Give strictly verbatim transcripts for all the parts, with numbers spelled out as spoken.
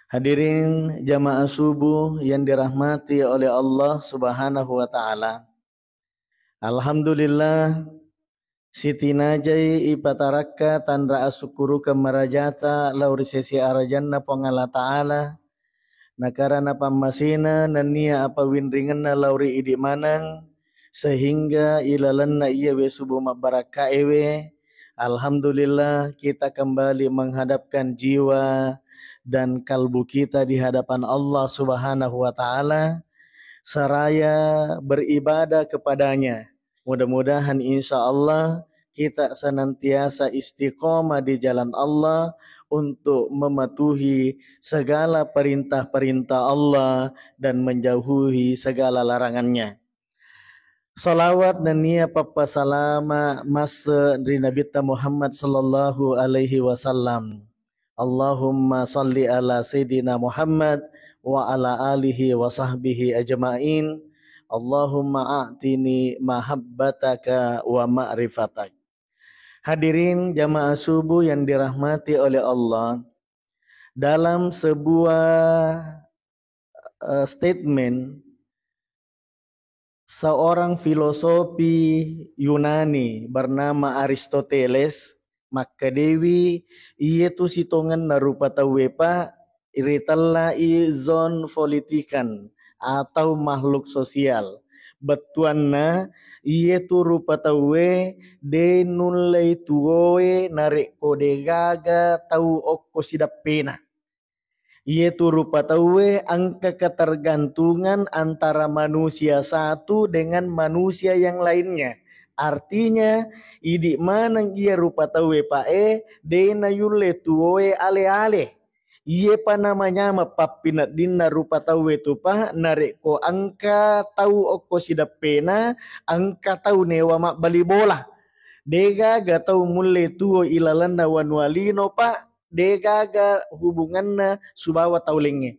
Hadirin jamaah subuh yang dirahmati oleh Allah Subhanahu wa Ta'ala. Alhamdulillah, sitinajai ipatarakka tanra asukkurukeng marajata lao ri sese arajanna Puang Allah Ta'ala, nakarana pammasena nennia apawinringenna lao ri idi maneng, sehingga ilalenna iyawe subuh mabbarakkaewe, alhamdulillah, kita kembali menghadapkan jiwa dan kalbu kita di hadapan Allah Subhanahu wa Ta'ala, seraya beribadah kepada-Nya. Mudah-mudahan, insya Allah, kita senantiasa istiqomah di jalan Allah untuk mematuhi segala perintah-perintah Allah dan menjauhi segala larangan-Nya. Salawat nennia pappasalama masse ri Nabitta Muhammad sallallahu alaihi wasallam. Allahumma salli ala Sayyidina Muhammad wa ala alihi wa sahbihi ajma'in. Allahumma a'tini mahabbataka wa ma'rifatak. Hadirin jamaah subuh yang dirahmati oleh Allah, dalam sebuah, eh, statement, seorang filosofi Yunani bernama Aristoteles makkedewi, iyetu sitongenna rupa tauwe, Pak, ritellai zon politikan atau makhluk sosial. Bettuanna, iyetu rupa tauwe de nullei tuwoe narekko degaga tau okko sideppena. Iyetu rupa tauwe engka ketergantungan antara manusia satu dengan manusia yang lainnya. Artinya, idi maneng iya rupa tauwe, Pak, e, de nayulle tuwoe ale-ale. Iyepa namanyameng pappineddinna rupa tauwe tu, Pak, narekko engka tau okko sideppena, engka tau newa mabbali bola. Degaga tau mulle tuwo ilalenna wanua lino, Pak, degaga hubunganna subawa tau laingnge.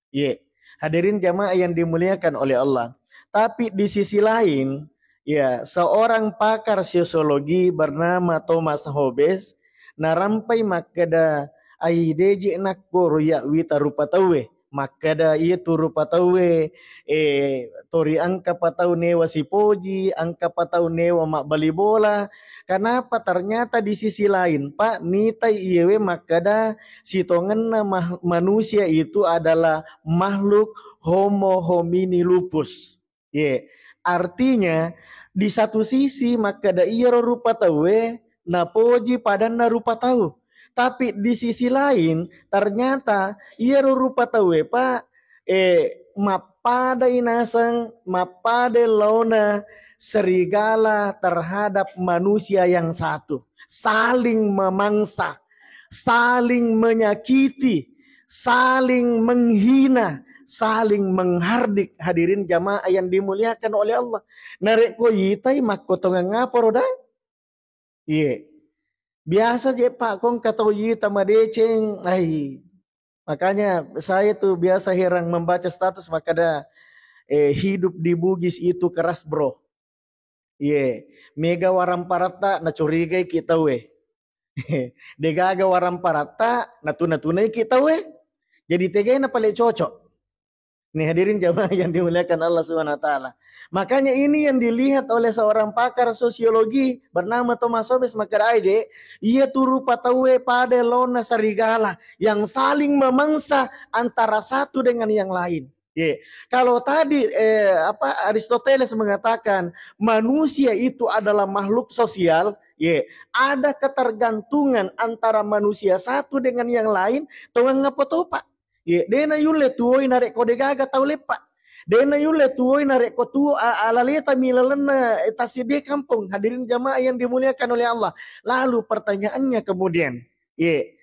Ye, hadirin jamaah yang dimuliakan oleh Allah. Tapi di sisi lain, ya, seorang pakar sosiologi bernama Thomas Hobbes narampai makkeda, ai deje nakko roya wita rupa tauwe. Makkeda iyetu rupa tauwe, eh, tori engkapa tau newa sipoji, engkapa tau newa mabbali bola. Kenapa? Ternyata di sisi lain, Pak, nitai iyewe makkeda sitongenna mah-, manusia itu adalah makhluk homo homini lupus. Ye, artinya di satu sisi makkeda iyaro rupa tauwe napoji padanna rupa tau. Tapi di sisi lain, ternyata iyaro rupa tauwe, Pak, eh, mappadai naseng, mappadai laona serigala terhadap manusia yang satu. Saling memangsa, saling menyakiti, saling menghina, saling menghardik. Hadirin jamaah yang dimuliakan oleh Allah. Narekko itai makkotongeng apa roda? Iye. Biasa je, Pak, kong katau yita madeceng, ai. Makanya saya tuh biasa heran membaca status makkeda, eh, hidup di Bugis itu keras, bro. Iye, mega waramparatta nacurigai ki tauwe. Degaga waramparatta natuna-tunai ki tauwe. Jadi tegaina pale cocok. Nih, hadirin jamaah yang dimuliakan Allah Subhanahu wa Ta'ala. Makanya ini yang dilihat oleh seorang pakar sosiologi bernama Thomas Hobbes, makkeda, "Ai, Dek, iya tu rupa tauwe pada laonna serigala yang saling memangsa antara satu dengan yang lain." Ye. Kalau tadi, eh, apa, Aristoteles mengatakan manusia itu adalah makhluk sosial, ye, ada ketergantungan antara manusia satu dengan yang lain, tongeng apa to, Pak? Ye, dena yulle tuwoi narekko degaga tau leppa. Dena yulle tuwoi narekko tuwo a-, alaleta mi lalenna, eh, tassidie kampong. Hadirin jamaah yang dimuliakan oleh Allah. Lalu pertanyaannya kemudian, ye,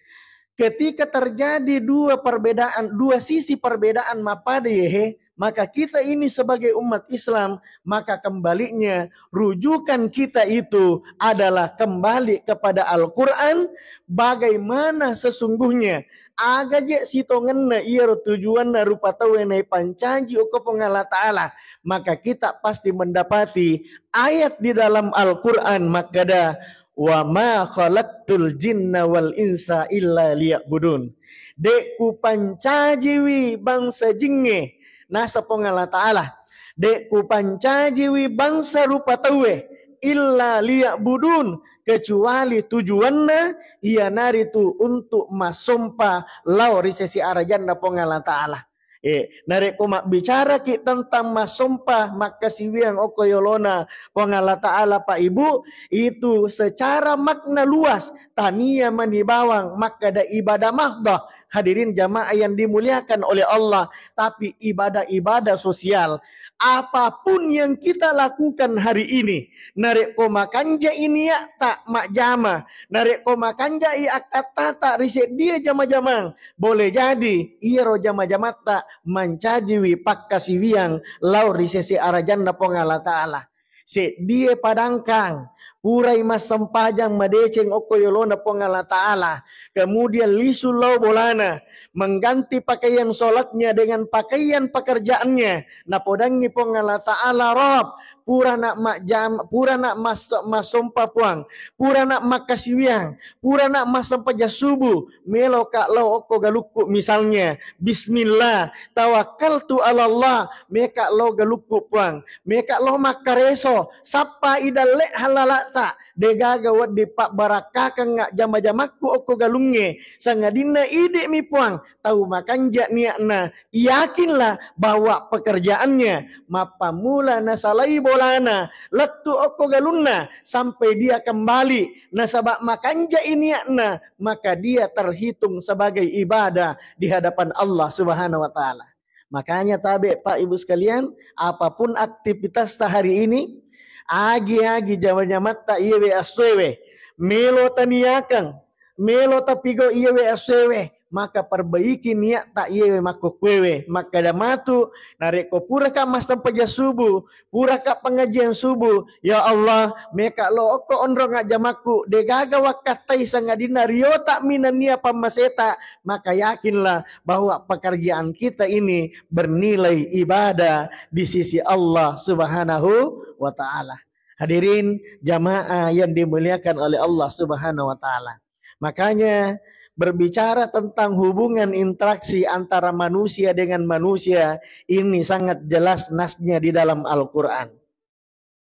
ketika terjadi dua perbedaan, dua sisi perbedaan mappada yehe, maka kita ini sebagai umat Islam, maka kembalinya rujukan kita itu adalah kembali kepada Al-Quran, bagaimana sesungguhnya, aga je sitongenna iyaro tujuanna rupa tauwe naipancaji okko Puang Allah Ta'ala, maka kita pasti mendapati ayat di dalam Al-Quran makkeda, "Wa ma khalaqtul jinna wal insa illa liya'budun." De' kupancajiwi bangsa jingnge, nasa Puang Allah Ta'ala. De' kupancajiwi bangsa rupa tauwe, illa liya'budun, kecuali tujuanna iyanaritu untuk massompa lao ri sesi arajanna Puang Allah Ta'ala. Eh, narekko mabbicaraki tentang massompa makkasiwiang okko yolona Puang Allah Ta'ala, Pak Ibu, itu secara makna luas, tania mani bawang makkeda ibadah mahdoh, hadirin jamaah yang dimuliakan oleh Allah, tapi ibadah-ibadah sosial. Apapun yang kita lakukan hari ini, narekko makanja'i niatta majjama, narekko makanja'i akkattata ri seddie jama-jamang, boleh jadi iyaro jama-jamatta mancajiwi pakkasiwiang lao ri sese arajanna Puang Allah Ta'ala. Seddie padangkang, purai massempajang madeceng okko yolona Puang Allah Ta'ala, kemudian lisu lao bolana, mengganti pakaian sholatnya dengan pakaian pekerjaannya, napodangngi Puang Allah Ta'ala, Rob, purana majjam-, purana mas-, massompa Puang, purana makkasiwiang, purana massempajang subuh, meloka lao okko galukku, misalnya, bismillah, tawakkaltu ala Allah, meka lao galukku Puang, meka lao makkareso, sappai dalle hallalata, degaga wedding pabbarakkakeng jama-jamakku okko galungnge, sangadinna idi'mi Puang, tau makanja niatna, yakinlah bahwa pekerjaannya, mappammula nasalai bolana, lettu okko galunna, sampai dia kembali, nasaba makanjai niatna, maka dia terhitung sebagai ibadah di hadapan Allah Subhanahu wa Ta'ala. Makanya tabe, Pak Ibu sekalian, apapun aktivitas ta hari ini, agi-agi jama-jamatta iyewe assuewe, melo taniakeng, melo tapigau iyewe assuewe, maka perbaiki niatta iyewe makkukkuewe. Makkeda matu, narekko puraka massempajang subuh, puraka pengajian subuh, ya Allah, meka lo okko onrong ajjamakku, degaga wakkattai sangadinna riota'mi nennia pammaseta, maka yakinlah bahwa pekerjaan kita ini bernilai ibadah di sisi Allah Subhanahu wa Ta'ala. Hadirin jamaah yang dimuliakan oleh Allah Subhanahu wa Ta'ala. Makanya, berbicara tentang hubungan interaksi antara manusia dengan manusia, ini sangat jelas nasnya di dalam Al-Quran.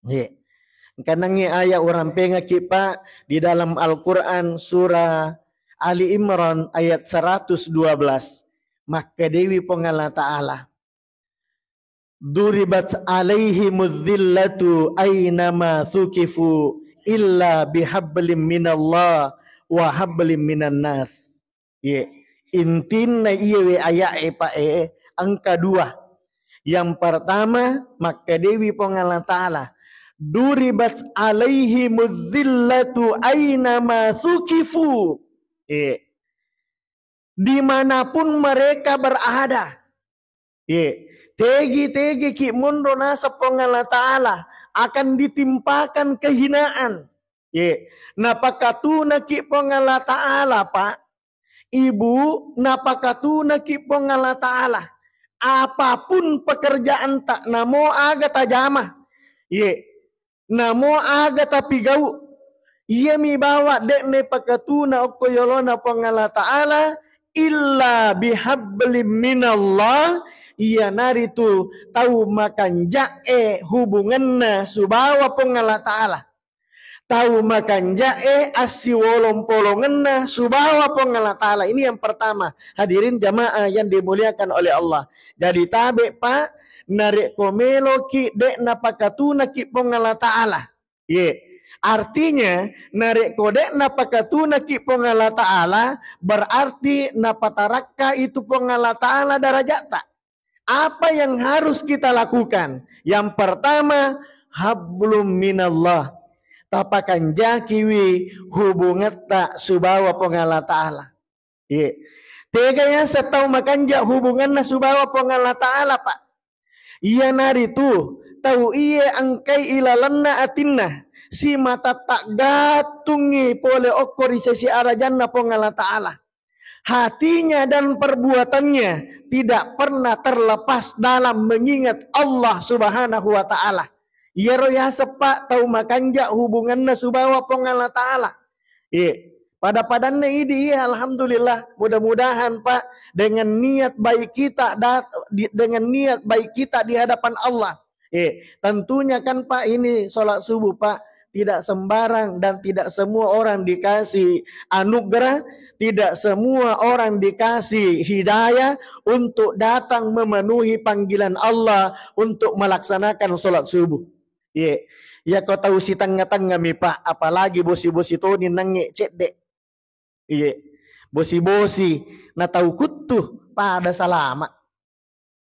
Ye. Engkanangngi ayat urampengaki, Pak, di dalam Al-Quran, surah Ali Imran ayat seratus dua belas. Makkedewi Puang Allah Ta'ala, "Duribat alaihimudz dzillatu ainama thuqifu illa bihablim minallah wa hablim minan nas." Ye, intinna iyewe aya'e, Pak, e, engka dua. Yang pertama, makkedewi Puang Allah Ta'ala, "Duribat alaihimudz dzillatu ainama thuqifu." Ye. Dimanapun mereka berada. Ye. Tegi-tegi ki monro naseng Puang Allah Ta'ala akan ditimpakan kehinaan. Ye. Napakatunaki Puang Allah Ta'ala, Pak. Ibu, napakatunaki Puang Allah Ta'ala. Apapun pekerjaan ta, namo aga tajama. Ye. Namo aga tapigau, iyami bawa de'na pakatuna okko yolona Puang Allah Ta'ala, illa bihablim minallah, iyanaritu tau makanja'e hubunganna subawa Puang Allah Ta'ala. Tau makanja'e assiwolong-polongenna subawa Puang Allah Ta'ala. Ini yang pertama, hadirin jamaah yang dimuliakan oleh Allah. Jadi tabe, Pak, narekko meloki de' napakatunaki Puang Allah Ta'ala. Ye. Artinya, narekko de' napakatunaki Puang Allah Ta'ala, berarti napatarakka itu Puang Allah Ta'ala darajatta. Apa yang harus kita lakukan? Yang pertama, hablum minallah. Tapakanjakiwi hubungatta subawa Puang Allah Ta'ala. Ye. Tega yaseng tau makanja hubunganna subawa Puang Allah Ta'ala, Pak. Iyanaritu tau iye engkai ilalenna atinna, simata taggattungngi pole okko ri sesi arajanna Puang Allah Ta'ala. Hatinya dan perbuatannya tidak pernah terlepas dalam mengingat Allah Subhanahu wa Ta'ala. Iyaro yaseng, Pak, tau makanja hubunganna subawa Puang Allah Ta'ala. Iya. Pada-padanna idi, iya, alhamdulillah. Mudah-mudahan, Pak, dengan niat baik kita dat-, di, dengan niat baik kita di hadapan Allah. Iya. Tentunya kan, Pak, ini sholat subuh, Pak, tidak sembarang dan tidak semua orang dikasih anugerah, tidak semua orang dikasih hidayah untuk datang memenuhi panggilan Allah untuk melaksanakan sholat subuh. Iya. Iya, ko tau sitengnga-tengnga mi, Pak, apalagi bosi-bosi toni nangnge cedde. Iya. Bosi-bosi na tau kuttu pada salama.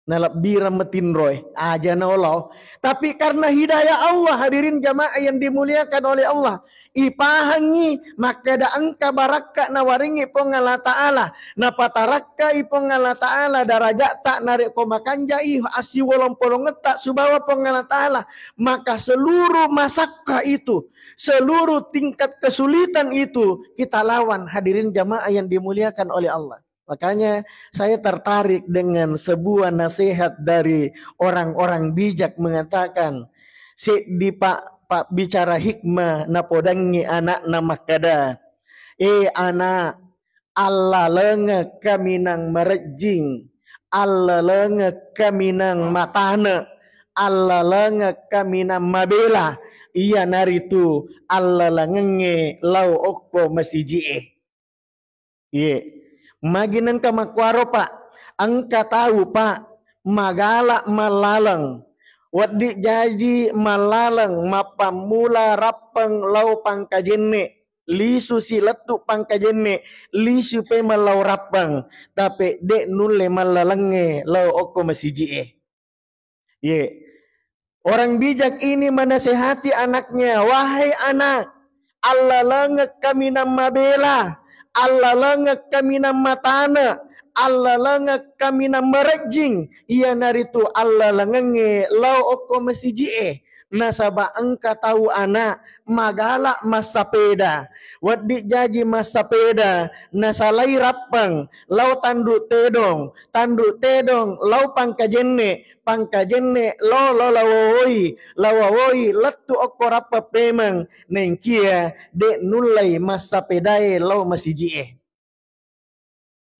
Nalebbireng metinroe, aja naolo. Tapi karena hidayah Allah, hadirin jamaah yang dimuliakan oleh Allah, ipahangi makkeda engka barakka nawaringi Puang Allah Ta'ala, napatarakkai Puang Allah Ta'ala daraja'ta narekko makanjai assiwolong-polongetta subawa Puang Allah Ta'ala, maka seluruh masakka itu, seluruh tingkat kesulitan itu kita lawan, hadirin jamaah yang dimuliakan oleh Allah. Makanya saya tertarik dengan sebuah nasihat dari orang-orang bijak mengatakan, seddi pa, pa bicara hikmah napodangngi anakna makkeda, "Eh anak, allalengekka minang marejjing, allalengekka minang matane, allalengekka minang mabela, iyanaritu allalengengnge lao okko masiji'e." Iye. Magi nengka makkuaro, Pak? Engka tau, Pak, magala mallaleng. Wedding jaji mallaleng mappammula rappeng lao pangkajenne. Lisu si lettu pangkajenne, lisu pemeng lao rappeng. Tapi de nulle mallalengnge lao okko masiji'e. Ye. Orang bijak ini menasehati anaknya, "Wahai anak, allalengekka minang mabela, allalengekka minang matane, allalengekka minang marejjing, iyanaritu allalengengnge lao okko masiji'e. Nasaba engka tau anak magala massapeda, wedding jaji massapeda, nasalai rappeng lao tandu tedong, tandu tedong lao pangkajenne, pangkajenne lao, lao lawawoi, lawawoi lettu okko rappeng pemeng, naengkia de nullai massapedae lao masiji'e."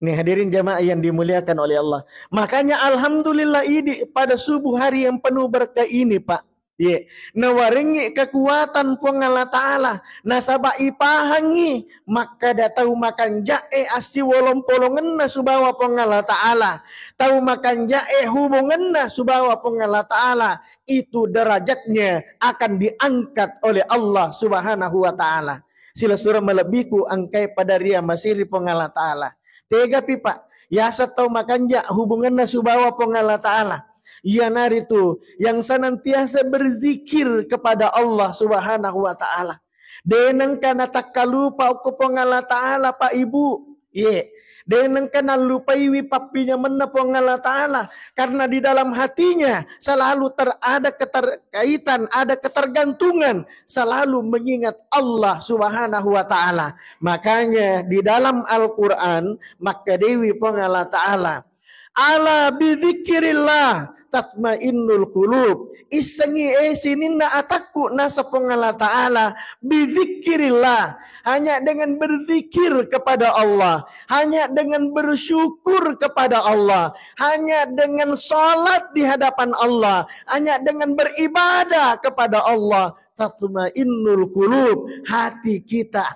Nih, hadirin jamaah yang dimuliakan oleh Allah. Makanya alhamdulillah idi pada subuh hari yang penuh berkah ini, Pak. Ye, nawarengngi kekuatan Puang Allah Ta'ala. Nasaba ipahangngi makkada tau makanja'e assiwolong-polongenna subawa Puang Allah Ta'ala. Tau makanja'e hubungenna subawa Puang Allah Ta'ala. Itu derajatnya akan diangkat oleh Allah Subhanahu wa Ta'ala. Silessureng malebbiku engkae pada ria masiri Puang Allah Ta'ala. Tegapi, Pak, yaseng tau makanja hubunganna subawa Puang Allah Ta'ala. Iyanaritu yang senantiasa berzikir kepada Allah Subhanahu wa Ta'ala. De nengka natakkalupa okko Puang Allah Ta'ala, Pak, Ibu. Ye, de nengka nallupaiwi pappinyamenna Puang Allah Ta'ala, karena di dalam hatinya selalu ter-, ada keterkaitan, ada ketergantungan, selalu mengingat Allah Subhanahu wa Ta'ala. Makanya di dalam Al-Quran, makkedawi Puang Allah Ta'ala, "Ala bidzikrillah tatmainnul qulub." Issengi, eh, sininna atakku, naseng Puang Allah Ta'ala, bidzikrillah. Hanya dengan berzikir kepada Allah, hanya dengan bersyukur kepada Allah, hanya dengan salat di hadapan Allah, hanya dengan beribadah kepada Allah, tatmainnul qulub, hati kita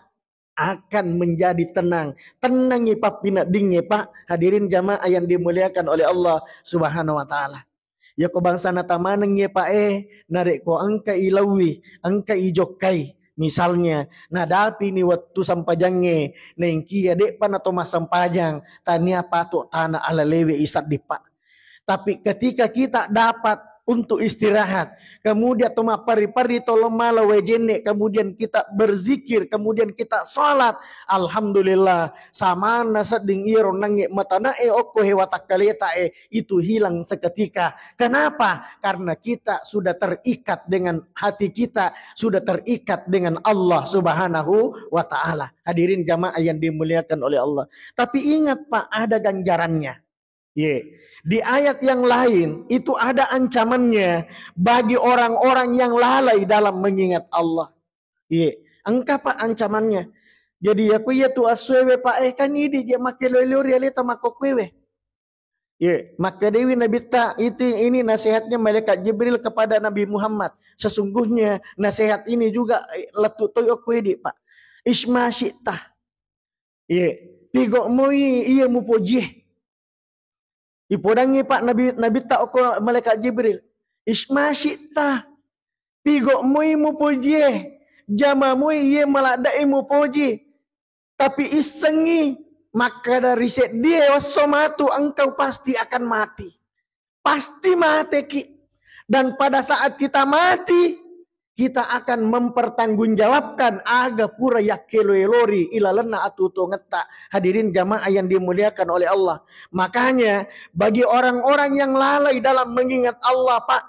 akan menjadi tenang. Tenangi pappineddingnge, Pak. Hadirin jamaah yang dimuliakan oleh Allah Subhanahu wa Ta'ala. Yako bangsana tamanengnge, Pak, eh, narekko engka ilauwi, engka ijokkai, misalnya, nadapini wettu sempajangnge, naengkia de'pa nato massempajang, tania patu tana alalewe isaddi, Pak. Tapi ketika kita dapat untuk istirahat, kemudian to mappari-pari tolong mala wejenne, kemudian kita berzikir, kemudian kita salat, alhamdulillah, samanna sedding iyaro nangnge matanae okko hewa takkaletae, itu hilang seketika. Kenapa? Karena kita sudah terikat dengan hati kita, sudah terikat dengan Allah Subhanahu wa Ta'ala. Hadirin jamaah yang dimuliakan oleh Allah. Tapi ingat, Pak, ada ganjarannya. Ye. Di ayat yang lain itu ada ancamannya bagi orang-orang yang lalai dalam mengingat Allah. Ye. Engka, Pak, ancamannya. Jadi, ya, ku iya tu aswewe, Pak, eh, kan idi je makkelo-lori aleta makkokkuewe. Ye, makkedewi Nabitta, itu, ini nasihatnya malaikat Jibril kepada Nabi Muhammad. Sesungguhnya nasihat ini juga, eh, lettu toi okko idi, Pak. Isma syi'ta. Ye, pigo moi iya mupojie. Ipodangi, Pak, Nabi, Nabitta okko malaikat Jibril. Isma syi'ta. Pigo moi mupojie. Jama moi iye maladde'i mupoji. Tapi issengngi makkeda ri seddie esso matu engkau pasti akan mati. Pasti mateki. Dan pada saat kita mati, kita akan mempertanggungjawabkan aga pura yakkelo-elori ilalenna atuo-tuongetta. Hadirin jamaah yang dimuliakan oleh Allah. Makanya bagi orang-orang yang lalai dalam mengingat Allah, Pak,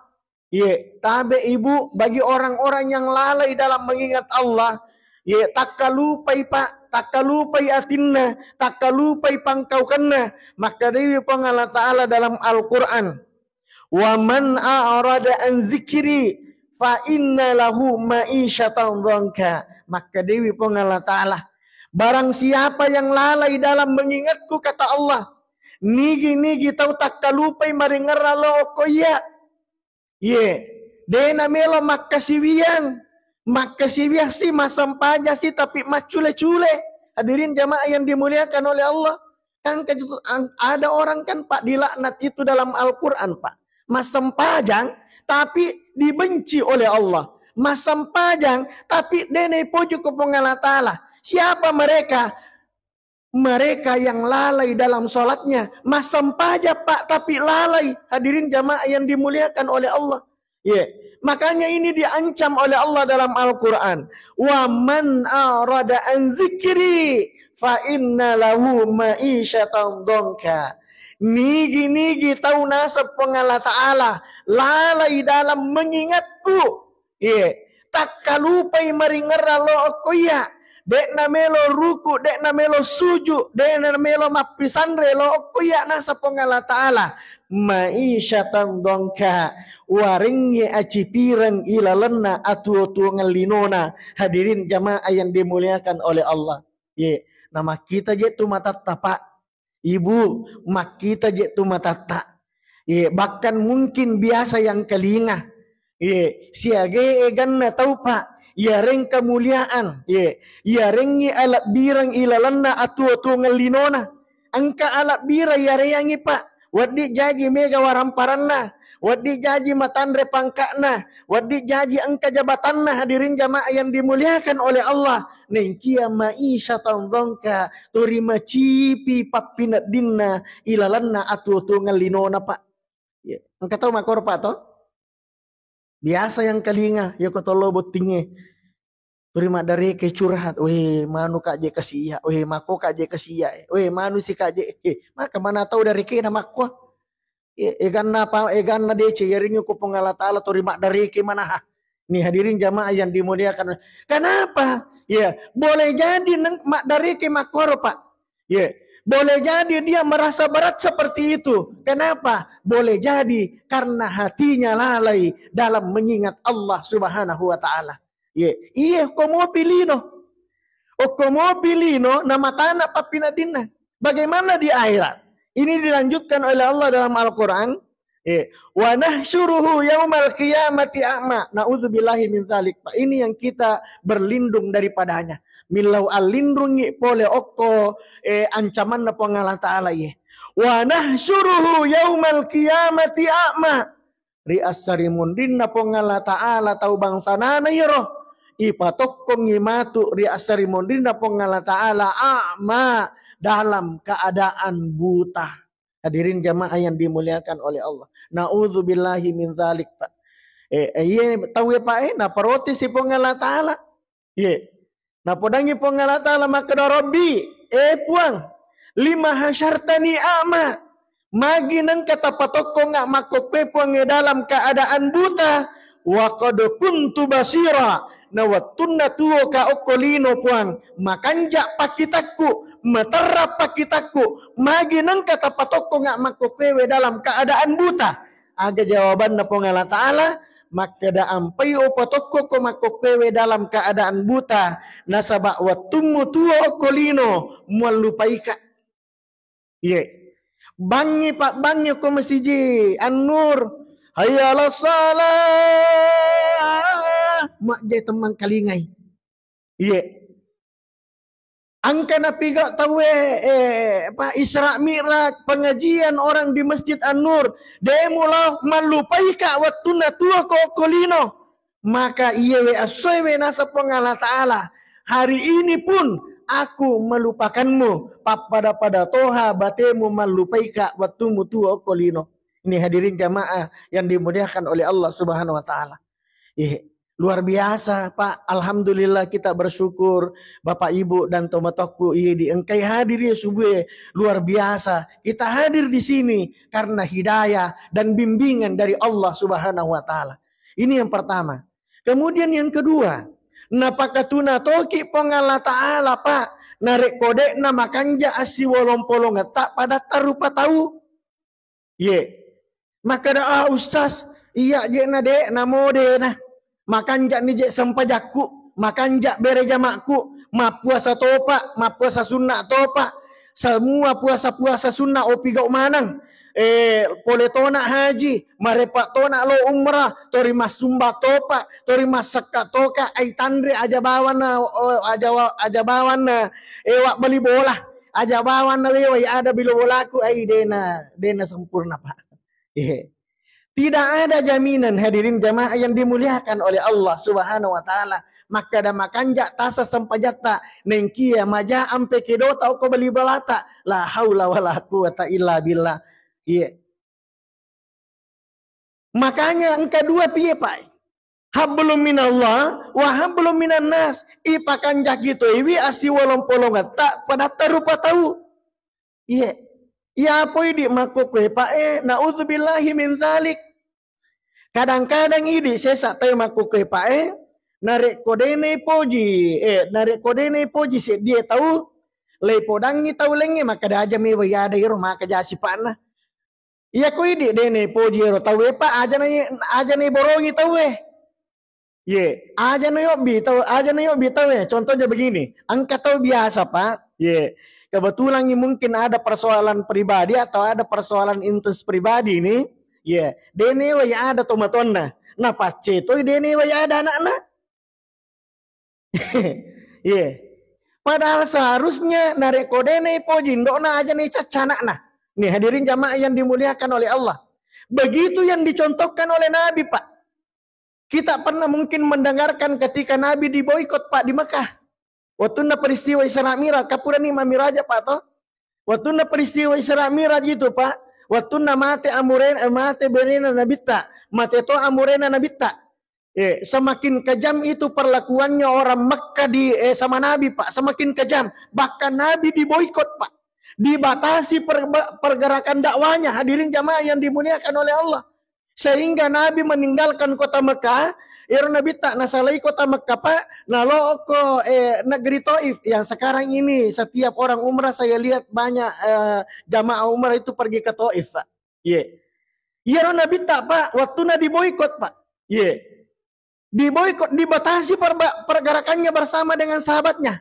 Ye, tabe, Ibu, bagi orang-orang yang lalai dalam mengingat Allah, ye, takkalupai, Pak, takkalupai atinna, takkalupai pangkaukenna. Makkedewi Puang Allah Ta'ala dalam Al-Quran, "Wa man a'rada an zikri fa inna lahu ma'isyatan dhanka." Makkedewi Puang Allah Ta'ala, barang siapa yang lalai dalam mengingatku, kata Allah, nigi-nigi tau takkalupai maringerra lo okko iya. Ye, de namelo makkasiwiang. Makkasiwiang si, massempajang si, tapi maccule-cule. Hadirin jamaah yang dimuliakan oleh Allah. Kan ke-, ang-, ada orang kan, Pak, dilaknat itu dalam Al-Quran, Pak. Massempajang, tapi dibenci oleh Allah. Massempajang, tapi de naipoji ko Puang Allah Ta'ala. Siapa mereka? Mereka yang lalai dalam sholatnya, massempajang, Pak, tapi lalai. Hadirin jamaah yang dimuliakan oleh Allah. Ye. Makanya ini diancam oleh Allah dalam Al-Quran. "Wa man arada an zikri fa inna lahu ma'isyatan dhanka." Nigi-nigi tau naseng Puang Allah Ta'ala lalai dalam mengingatku. Iye, takkalupai maringerra lo okko iya. De'na melo ruku, de'na melo suju, de'na melo mappisanre lo okko iya, naseng Puang Allah Ta'ala, "Ma'isyatan dhanka." Warengngi acipireng ilalenna atuo-tuongeng linona. Hadirin jamaah yang dimuliakan oleh Allah. Ye, namakkita je tu matatta, Pak. Ibu, makkita je tu matatta. Ye, bahkan mungkin biasa yang kelinga. Ye, siage eganna tau, Pak. Yareng kemuliaan. Ye, yarengngi alebbireng ilalenna atuo-tuongeng linona. Engka alebbireng yareangngi, Pak. Wedding jaji mega waramparanna. Wedding jaji matanre pangka'na. Wedding jaji engka jabatanna, hadirin jamaah yang dimuliakan oleh Allah. Nengkia ma'isyatan dhanka, tori macipi pappineddinna ilalenna atuo-tuongeng linona, Pak. Ye, engka tau makkoro, Pak, to? Biasa yang kelinga, yako tollo bottingnge. Tori maddareke curhat, "Weh, manu ka je kasiya, weh, mako ka je kasiya, eh. Weh, manu si ka je, eh, maka mana tau darekena makko." E-, eganna apa, eganna dece, yaringngi ko Puang Allah Ta'ala tori maddareke manaha. Nih, hadirin jamaah yang dimuliakan. Kenapa? Ya, boleh jadi neng maddareke makkoro, Pak. Ya, boleh jadi dia merasa berat seperti itu. Kenapa? Boleh jadi karena hatinya lalai dalam mengingat Allah Subhanahu wa Ta'ala. Ye, iye, okko mopi lino. Okko mopi lino, namatana pappineddinna. Bagaimana di akhirat? Ini dilanjutkan oleh Allah dalam Al-Quran. Ye, "Wa nahsyuruhu yaumal qiyamati a'ma." Na'udzubillahi min dzalik, Pak. Ini yang kita berlindung daripadanya. Millau allindungi pole okko, eh, ancamanna Puang Allah Ta'ala, ye. "Wa nahsyuruhu yaumal qiyamati a'ma." Ri assarimunrinna Puang Allah Ta'ala tau bangsanana iyaro, ipatokkongngi matu ri assarimunrinna Puang Allah Ta'ala a'ma, dalam keadaan buta. Hadirin jamaah yang dimuliakan oleh Allah. Na'udzubillahi min dzalik, Pak. Eh, eh, iye tau e, Pak, eh, naparotesi Puang Allah Ta'ala. Ye. Napodangi Puang Allah Ta'ala makkeda, "Rabbi, eh Puang, lima hasyartani a'ma? Magi nengka tapatokkongnga makkokkoe Puang e dalam keadaan buta? Wa qad kuntu basira." Na wettunna tuo ka okko lino Puang, makanja pakkitakku, Materra pakkitakku, magi nengka tapatokkonga makkokkoewe dalam keadaan buta? Aga jawabanna Puang Allah Ta'ala? Makkeda, ampai upatokkokko makkokkoewe dalam keadaan buta, nasaba wettummu tuo okko lino, muallupaika. Iye. Bangngi, pabbangngi okko masiji An-Nur. Hayya 'alas shalah. Majje temmang kalingai. Iye. Engka napigau tauwe, eh, apa, Isra Mi'raj, pengajian orang di Masjid An-Nur. De mulo mallupaika wettunna tuo ko okko lino. Maka iyewe essoewe naseng Puang Allah Ta'ala, hari ini pun aku melupakanmu, pappada-pada toha batemu mallupaika wettumu tuo okko lino. Ini hadirin jamaah yang dimuliakan oleh Allah Subhanahu wa Ta'ala. Eh, luar biasa, Pak. Alhamdulillah, kita bersyukur, Bapak Ibu dan tomatokku, iye di engkai hadir ya subuh, luar biasa. Kita hadir di sini karena hidayah dan bimbingan dari Allah Subhanahu wa Ta'ala. Ini yang pertama. Kemudian yang kedua, napakatuna toki Puang Allah Ta'ala, Pak, narekko de'na makanja assiwolong-polongetta padatta rupa tau. Ye. Makkeda, "Ah, Ustaz, iya je na de, namo de na. Makanja ni je sempajakku, makanja bere jamakku, mappuasa topa, mappuasa sunna topa, semua puasa-puasa sunna opi gau manang. Eh, pole tona haji, marepa tona lo umrah, tori massumba topa, tori massekka toka, ai tanre aja bawanna, oh, aja wa-, aja bawanna, eh, wa bali bola, aja bawanna wewai ada bilo bolaku, ai dena, dena sempurna, Pak." Iya. Tidak ada jaminan, hadirin jamaah yang dimuliakan oleh Allah Subhanahu wa Ta'ala. Makkeda makanja tasa sempajatta, nengkia maja ampe kedota okko bali bolata. La haula wala quwata illa billah. Iya. Makanya engka dua piye, Pak. Hablum minallah wa hablum minan nas. Ipakanjaki toiwi assiwolong-polongetta padatta rupa tau. Iye. Iya poi di makkukue, Pak, eh, naudzubillahi min dzalik. Kadang-kadang idi sesa tau makkukue, Pak, eh, narekko dene poji, eh, narekko dene poji seddie tau, leipodangi tau lengnge, makkeda aja mewai ada iro maka jasi, Pak, na. Iya ko idi dene poji ero tauwe, Pak, aja na, aja na iborongi tauwe. Ye, aja na yobbi tau, aja na yobbi tauwe. Contohnya begini, engka tau biasa, Pak. Ye, kebetulan ni mungkin ada persoalan pribadi atau ada persoalan interest pribadi ini. Ye, dene wai ada tomatonna. Na pacce toi dene wai ada anakna. Iya. Padahal seharusnya narekko dene poji indo'na aja na icacca anakna. Nih, hadirin jamaah yang dimuliakan oleh Allah. Begitu yang dicontohkan oleh Nabi, Pak. Kita pernah mungkin mendengarkan ketika Nabi diboikot, Pak, di Mekah. Waktunna peristiwa Isra Mi'raj, kapurani mamiraja, Pak, toh? Waktunna peristiwa Isra Mi'raj itu, Pak, waktunna mate amurena, eh, mate berena Nabitta, mate to amurena Nabitta. Eh, semakin kejam itu perlakuannya orang Mekah di, eh, sama Nabi, Pak. Semakin kejam. Bahkan Nabi diboikot, Pak. Dibatasi per-, pergerakan dakwahnya. Hadirin jamaah yang dimuliakan oleh Allah. Sehingga Nabi meninggalkan kota Mekah, ero Nabitta nasalai kota Mekah, Pak, naloko, eh, negeri Taif yang sekarang ini setiap orang umrah saya lihat banyak, eh, jamaah umrah itu pergi ke Taif, Pak. Ye. Iyaro Nabitta, Pak, waktunna diboikot, Pak. Ye. Diboikot, dibatasi perba-, pergerakannya bersama dengan sahabatnya.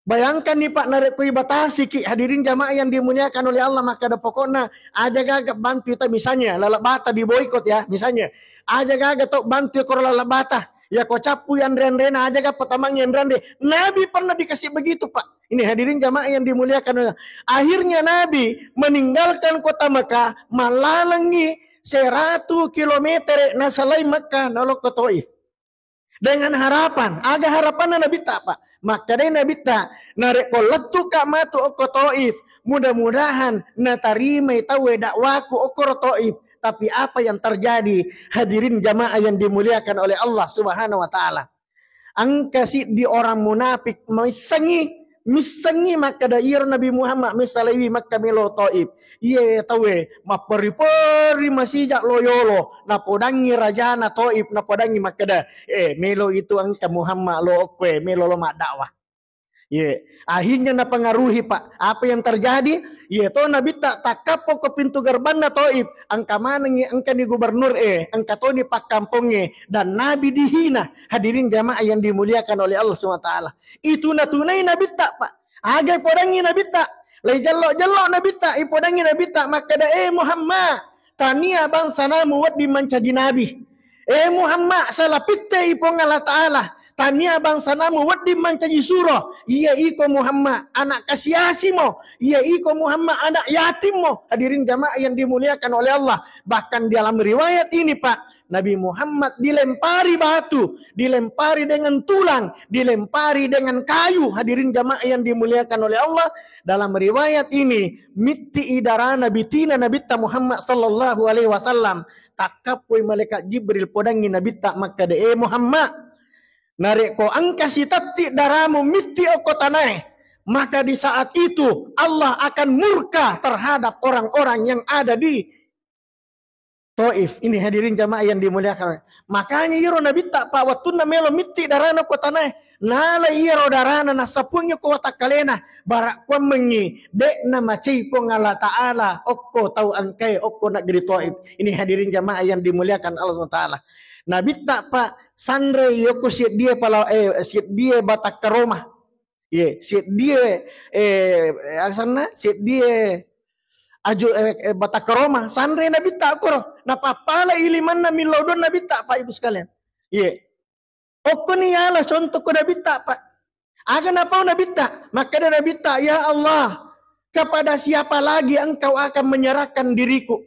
Bayangkan nih, Pak, narekko ibatasi ki, hadirin jamaah yang dimuliakan oleh Allah, makkeda pokokna aja gaga bantu ita, misalnya laleng bata diboikot ya, misalnya aja gaga to bantu koro laleng bata, ya ko cappu anre-anrena, aja ga patamang anre-anre. Nabi pernah dikasih begitu, Pak. Ini hadirin jamaah yang dimuliakan oleh Allah. Akhirnya Nabi meninggalkan kota Mekah, malalengi seratu kilometer nasalai Mekah nalokko Taif. Dengan harapan, aga harapanna Nabitta, Pak? Makkedai Nabitta, narekko lettuka matu okko Taif, mudah-mudahan natarimai tauwe dakwaku okkoro Taif. Tapi apa yang terjadi, hadirin jamaah yang dimuliakan oleh Allah Subhanahu wa Ta'ala? Engka siddi orang munafik missengi, missengi makkeda iyaro Nabi Muhammad misalaiwi Mekka melo Taif. Iye tauwe mapperi-peri masija lo yolo, napodangi rajana Taif, napodangi makkeda, "Eh, melo itu engka Muhammad lo okkoe, melo lo maddakwah." Ye, akhirnya napengaruhi, Pak. Apa yang terjadi? Ye to Nabitta takkappo ko pintu gerbanna Taif, engka manengi, engkani gubernur e, engka toni pakkampongnge, dan Nabi dihina. Hadirin jamaah yang dimuliakan oleh Allah Subhanahu wa Ta'ala. Itu natunai Nabitta, Pak. Aga ipodangi Nabitta. Lai jello-jello Nabitta, ipodangi Nabitta makkeda, "Eh Muhammad, tania bangsanamu wedding mancaji nabi. Eh Muhammad, salapittei Puang Allah Ta'ala. Tania bangsanamu wedding mancaji suro. Iya iko Muhammad, anak kasiasimo. Iya iko Muhammad, anak yatimmo." Hadirin jamaah yang dimuliakan oleh Allah. Bahkan di dalam riwayat ini, Pak, Nabi Muhammad dilempari batu, dilempari dengan tulang, dilempari dengan kayu. Hadirin jamaah yang dimuliakan oleh Allah, dalam riwayat ini, mitti i darana bitina Nabitta Muhammad sallallahu alaihi wasallam. Takkappoi malaikat Jibril podangi Nabitta makkeda, "Eh Muhammad, narekko engka sitetti daramu mitti okko tanae, maka di saat itu Allah akan murka terhadap orang-orang yang ada di Taif." Ini hadirin jamaah yang dimuliakan. Makanya iyaro Nabitta, Pak, wattunna melo mitti darana ko tanae, nala iyaro darana nassapuangngi ko watakkalena, bara kuammengngi de'na macai Puang Allah Ta'ala okko tau engkae okko negeri Taif. Ini hadirin jamaah yang dimuliakan Allah Subhanahu wa Ta'ala. Nabitta, Pak, sanre yoko siddie pala, eh, siddie batakkaroma. Ye, seddie, eh, asanna, seddie aju, eh, eh, batakkaroma, sanre Nabitta koro. Napappala ilimanna millau don Nabitta, Pak Ibu sekalian. Ye. Okkoni yala contoh ko Nabitta, Pak. Aga napau Nabitta? Makkeda Nabitta, "Ya Allah, kepada siapa lagi Engkau akan menyerahkan diriku?"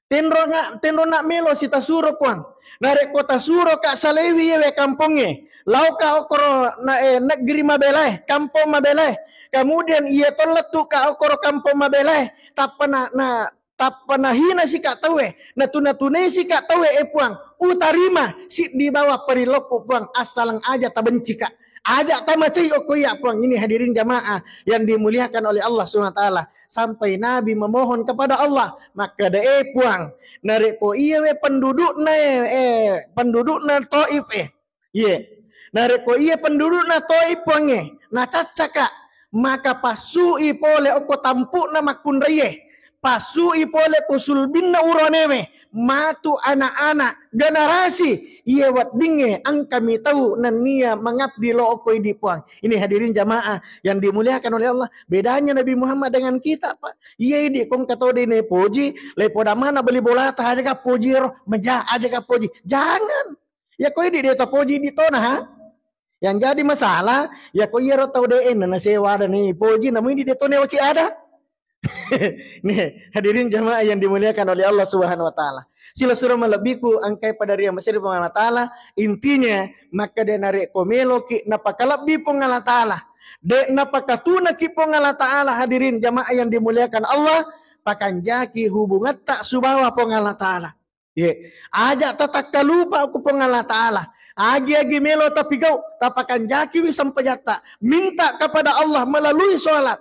Tenrona, tenrona melo sitasuro, Puang. Narekko tasuroka salewi yewe kampongnge, laoka okoro na, eh, negeri mabelae, kampong mabelae. Kemudian iya to lettuka okoro kampong mabelae, tappa na, na, tappa nahina sika tauwe, natuna-tunai sika tauwe, eh, Puang, utarima siddi bawa parilokku, Puang, assalang aja tabencika. Aja tamacai okko iya, Puang. Ini hadirin jamaah yang dimuliakan oleh Allah Subhanahu wa Ta'ala. Sampai Nabi memohon kepada Allah, makkeda, "Eh, Puang, narekko iyawe pendudukna, eh, eh, pendudukna Taif, eh, iye, narekko iya pendudukna Taif, Puang, eh, nacaccaka, maka passui pole okko tampu'na makkunraie, passui pole ko sulbinna uronewe, matu anak-anak, generasi, iya weddingnge engkami tau nennia mengabdi lo okko idi, Puang." Ini hadirin jamaah yang dimuliakan oleh Allah. Bedanya Nabi Muhammad dengan kita, Pak. Iya idi ko engka tau de' napoji, le poda mana beli bolata aja ka poji ro, meja aja ka poji. Jangan. Ya ko idi de' tapoji di tona, ha? Yang jadi masalah, ya ko iyaro tau de' na nasewa ada ni poji, namu idi de' tona waki ada. Nih, hadirin jamaah yang dimuliakan oleh Allah Subhanahu wa Ta'ala. Sila sura malebbiku engkai pada ria masiri Puang Allah Ta'ala, intinya, maka de' narekko meloki napakalebbi Puang Allah Ta'ala, de' napakatunaki Puang Allah Ta'ala, hadirin jamaah yang dimuliakan Allah, pakanjaki hubungatta subawa Puang Allah Ta'ala. Ye, aja tatakkalupa ku Puang Allah Ta'ala. Agi-agi melo tapigau, tapakanjakiwi sempajatta. Minta kepada Allah melalui sholat.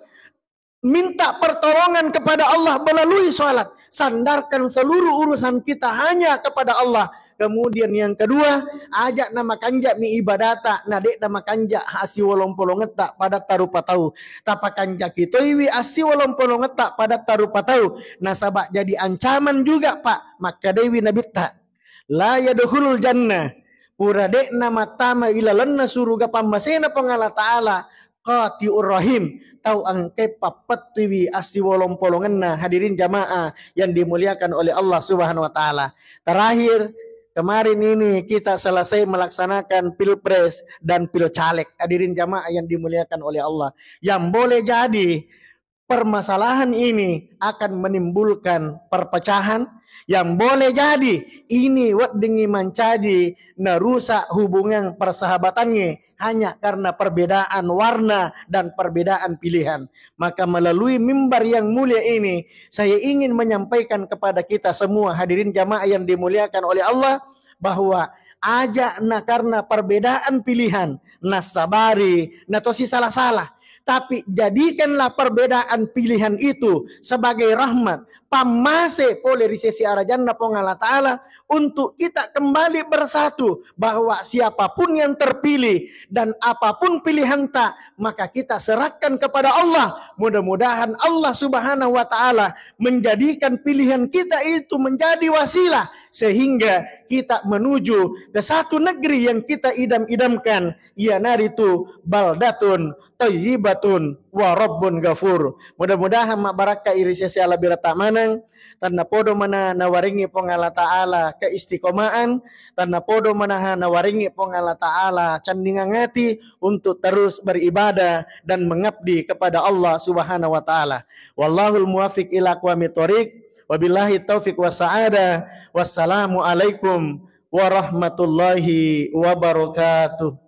Minta pertolongan kepada Allah melalui sholat. Sandarkan seluruh urusan kita hanya kepada Allah. Kemudian yang kedua, aja na makanjami ibadata, na de' na makanja assiwolong-polongetta pada tarupa tau. Tapakanjaki toiwi assiwolong-polongetta pada tarupa tau. Nasaba jadi ancaman juga, Pak. Makkedaiwi Nabitta, "La yadkhulul jannah," pura de'na mattama ilalenna suruga pammasena Puang Allah Ta'ala, "qati'ur rahim," tau engkai pappettuiwi assiwolong-polongenna. Hadirin jamaah yang dimuliakan oleh Allah Subhanahu wa Ta'ala. Terakhir, kemarin ini kita selesai melaksanakan pilpres dan pilcaleg. Hadirin jamaah yang dimuliakan oleh Allah. Yang boleh jadi permasalahan ini akan menimbulkan perpecahan yang boleh jadi ini weddingngi mancaji narusak hubungan persahabatangnge hanya karena perbedaan warna dan perbedaan pilihan. Maka melalui mimbar yang mulia ini, saya ingin menyampaikan kepada kita semua hadirin jamaah yang dimuliakan oleh Allah, bahwa aja na karena perbedaan pilihan, nasabari, natosi salah-salah. Tapi jadikanlah perbedaan pilihan itu sebagai rahmat, pammase pole ri sesi arajanna Puang Allah Ta'ala, untuk kita kembali bersatu, bahwa siapapun yang terpilih dan apapun pilihanta, maka kita serahkan kepada Allah. Mudah-mudahan Allah Subhanahu wa Ta'ala menjadikan pilihan kita itu menjadi wasilah sehingga kita menuju ke satu negeri yang kita idam-idamkan, iyanaritu baldatun thayyibatun wa rabbun ghafur. Mudah-mudahan mabbarakka iri sese alabirata maneng, tennapodo mana nawaringi Puang Allah Ta'ala keistiqomaan, tennapodo manaha nawaringi Puang Allah Ta'ala cenningang ati untuk terus beribadah dan mengabdi kepada Allah Subhanahu wa Ta'ala. Wallahul muwaffiq ila aqwamit thoriq. Wabillahi taufiq was sa'adah. Wassalamualaikum warahmatullahi wabarakatuh.